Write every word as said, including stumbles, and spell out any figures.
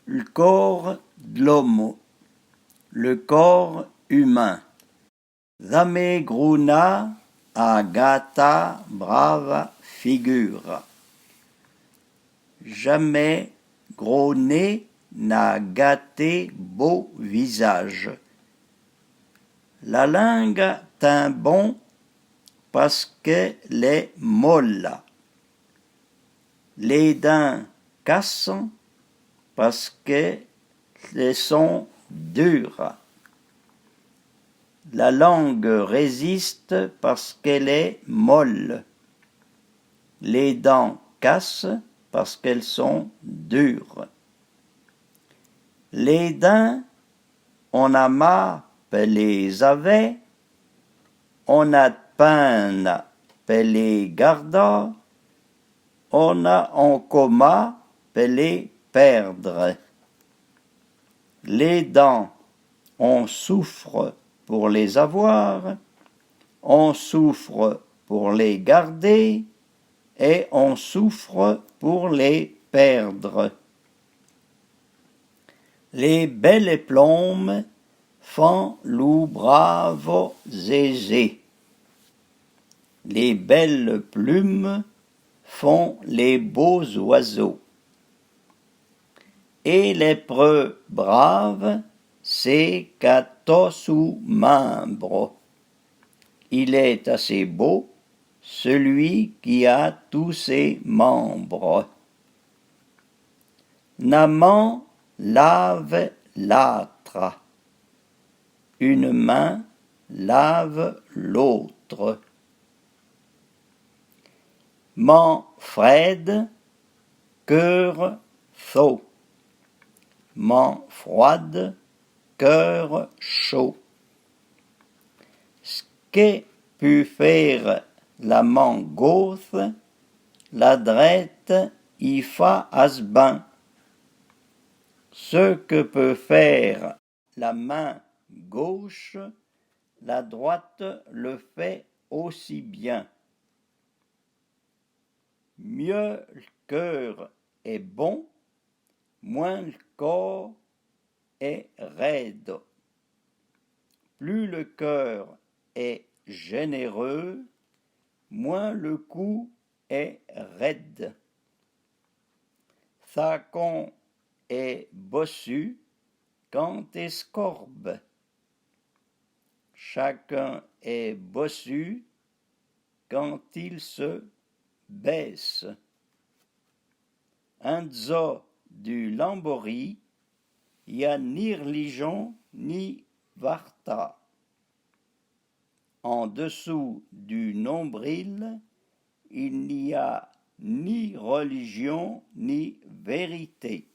L'cor de l'omo, le corps humain. Jamé grona a gâta brava figura. Jamais groné n'a gâté beau visage. La linga tin bon pasque l'è molla. Lé din cassant pasque l'è son dura. La langue résiste parce qu'elle est molle. Les dents cassent parce qu'elles sont dures. Lé din, on a ma pe lé-z-avè, on a de pinna pe lé gardâ, on a onco ma pe lé pèrdre. Les dents, on souffre pour les avoir, on souffre pour les garder et on souffre pour les perdre. Lé bèle plombe fan lou bravo zézé. Les belles plumes font les beaux oiseaux. É l'è preu brave sé k'a to sou minbro. Il est assez beau celui qui a tous ses membres. Na man lave l'âtra. Une main lave l'autre. Man frède, cœur chaud. Main froide, cœur chaud. S'ke pu fére la man gôthe, la drète i fa asbin. Ce que peut faire la main gauche, la droite le fait aussi bien. Mieu l'cœur est bon, moins le corps est raide. Plus le cœur est généreux, moins le cou est raide. Chacun est bossu quand il se courbe. Chacun est bossu quand il se baisse. En dzò du lambori, y a ni religion ni vartâ. En dessous du nombril, il n'y a ni religion ni vérité.